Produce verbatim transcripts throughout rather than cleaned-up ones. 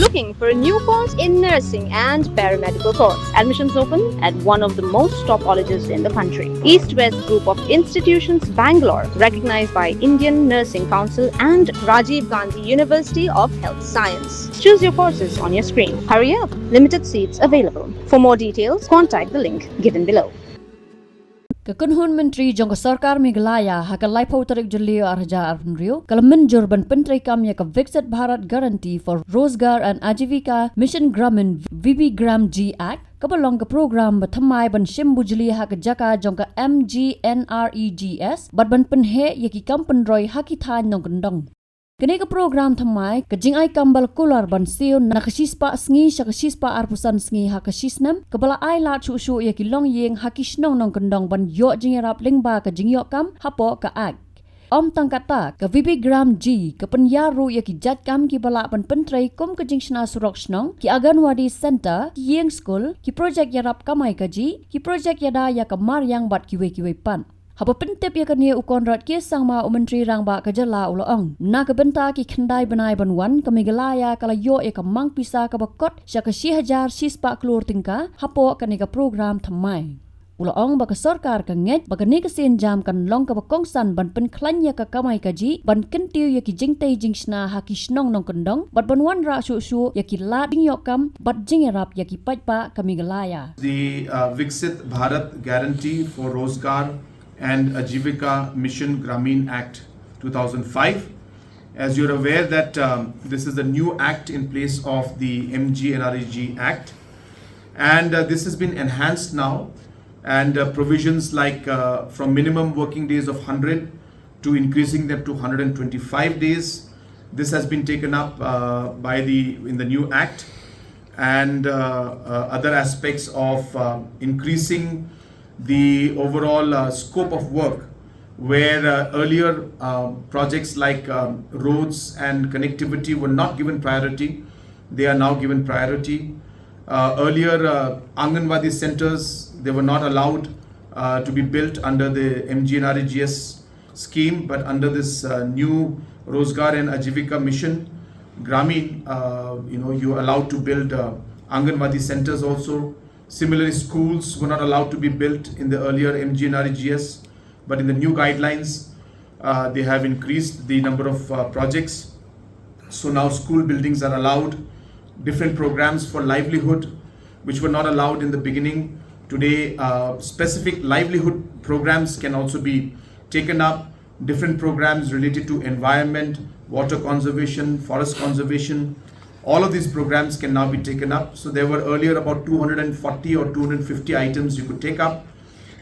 Looking for a new course in nursing and paramedical course? Admissions open at one of the most top colleges in the country. East West Group of Institutions, Bangalore, recognized by Indian Nursing Council and Rajiv Gandhi University of Health Science. Choose your courses on your screen. Hurry up, limited seats available. For more details, contact the link given below. Ka kynhun myntri jong ka sorkar Meghalaya ha ka laiphew tarik Jylliew arhajar arphew hynriew ka la mynjur ban pyntreikam ïa ka Viksit Bharat Guarantee for Rozgar and Ajivika Mission Gramin, V B Gram G Act, kaba long ka program ba thymmai ban shim bujli ha ka jaka jong ka M G N R E G S bad ban pynheh ïa ki kam pynroi ha ki thaiñ nongkyndong. Kane ka program thymmai, ka jingai kam ba la kular ban siew na ka shispah sngi sha ka shispah arphew san sngi ha ka shisnem, kaba la ai lad shuh shuh ïa ki longïing ha ki shnong nongkyndong ban ïoh jingïarap lyngba ka jingïoh kam hapoh ka Act. Ym tang katta, ka V B Gram G ka pynïar ruh ïa ki jait kam kiba lah ban pyntrei kum ka jingshna surok shnong, ki Anganwadi Centre, ki ïing skul, ki projek ïarap kamai kajih, ki projek ïada ïa ka mariang bad kiwei kiwei pat. Haba pyntip ïa kane, u Conrad K Sangma, u Myntri Rangbah ka jylla, u la ong, na ka bynta ki khyndai bnai ban wan, ka Meghalaya ka la ïoh ïa ka mang pisa kaba kot sha ka shi hajar shispah klur tyngka hapoh kane ka program thymmai. U la ong ba ka sorkar ka ngeit ba kane ka sienjam kan long kaba kongsan ban pynkhlaiñ ïa ka kamai kajih, ban kyntiew ïa ki jingtei jingshna ha ki shnong nongkyndong bad ban wanrah shuh shuh ïa ki lad jingïoh kam bad jingïarap ïa ki paidbah ka Meghalaya. The uh, Viksit Bharat Guarantee for Rozgar and Ajivika Mission Gramin Act two thousand five. As you're aware that um, this is a new act in place of the M G N R E G Act, and uh, this has been enhanced now, and uh, provisions like uh, from minimum working days of hundred to increasing them to hundred and twenty-five days. This has been taken up uh, by the in the new act, and uh, uh, other aspects of uh, increasing the overall uh, scope of work, where uh, earlier uh, projects like um, roads and connectivity were not given priority, they are now given priority. Uh, earlier, uh, Anganwadi centers, they were not allowed uh, to be built under the M G N R E G S scheme, but under this uh, new Rozgar and Ajivika Mission, Gramin, uh, you know, you're allowed to build uh, Anganwadi centers also. Similarly, schools were not allowed to be built in the earlier M G N R E G S, but in the new guidelines, uh, they have increased the number of uh, projects. So now school buildings are allowed, different programs for livelihood, which were not allowed in the beginning. Today, uh, specific livelihood programs can also be taken up. Different programs related to environment, water conservation, forest conservation, all of these programs can now be taken up. So there were earlier about two hundred forty or two hundred fifty items you could take up.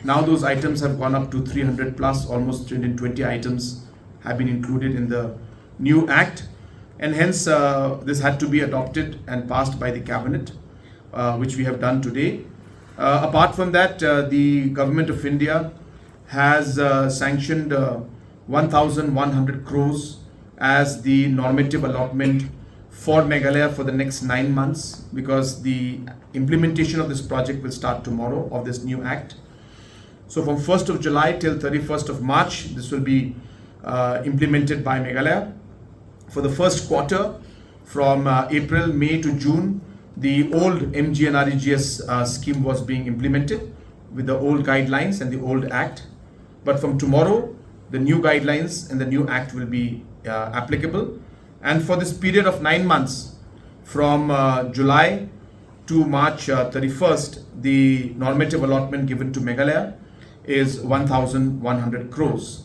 Now those items have gone up to three hundred plus, almost three hundred twenty items have been included in the new act, and hence uh, this had to be adopted and passed by the cabinet, uh, which we have done today. Uh, apart from that, uh, the Government of India has uh, sanctioned uh, one thousand one hundred crores as the normative allotment for Meghalaya for the next nine months, because the implementation of this project will start tomorrow, of this new act. So from first of July till thirty-first of March, this will be uh, implemented by Meghalaya. For the first quarter, from uh, April, May to June, the old M G N R E G S uh, scheme was being implemented with the old guidelines and the old act. But from tomorrow, the new guidelines and the new act will be uh, applicable. And for this period of nine months, from uh, July to March uh, thirty-first, the normative allotment given to Meghalaya is one thousand one hundred crores.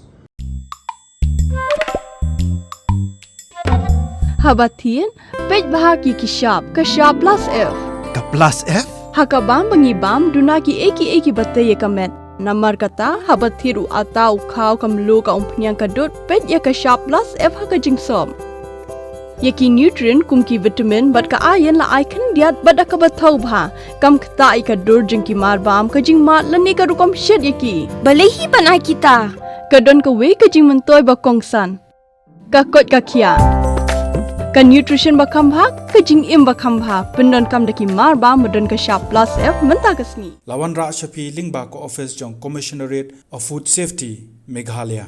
Haba thied, peit bha ki ki shap, ka shap plus F. Ka plus F? Ha ka bam ba ngi bam, duna ki ei ki ei ki ba tei ïa ka met. Namar kata, haba thied u ata, u khaw, ka mluh, ka umphniang, ka dud, peit ïa ka shap plus F ha ka jingsop. Ïa ki nutrient kum ki vitamin bad ka iron la ai khyndiat bad da kaba thaw bha. Kam ktah ïa ka dur jong ki mar bam, ka jingmad lane ka rukom shet ïa ki. Balei hi ban ai kita? Ka don kawei ka jingmyntoi ba kongsan. Ka koit ka khiah. Ka nutrition ba kham bha, ka jingim ba kham bha. Pyndonkam da ki mar bam ba don ka shap plus F mynta ka sngi. La wanrah sha phi lyngba ka office jong Commissionerate of Food Safety, Meghalaya.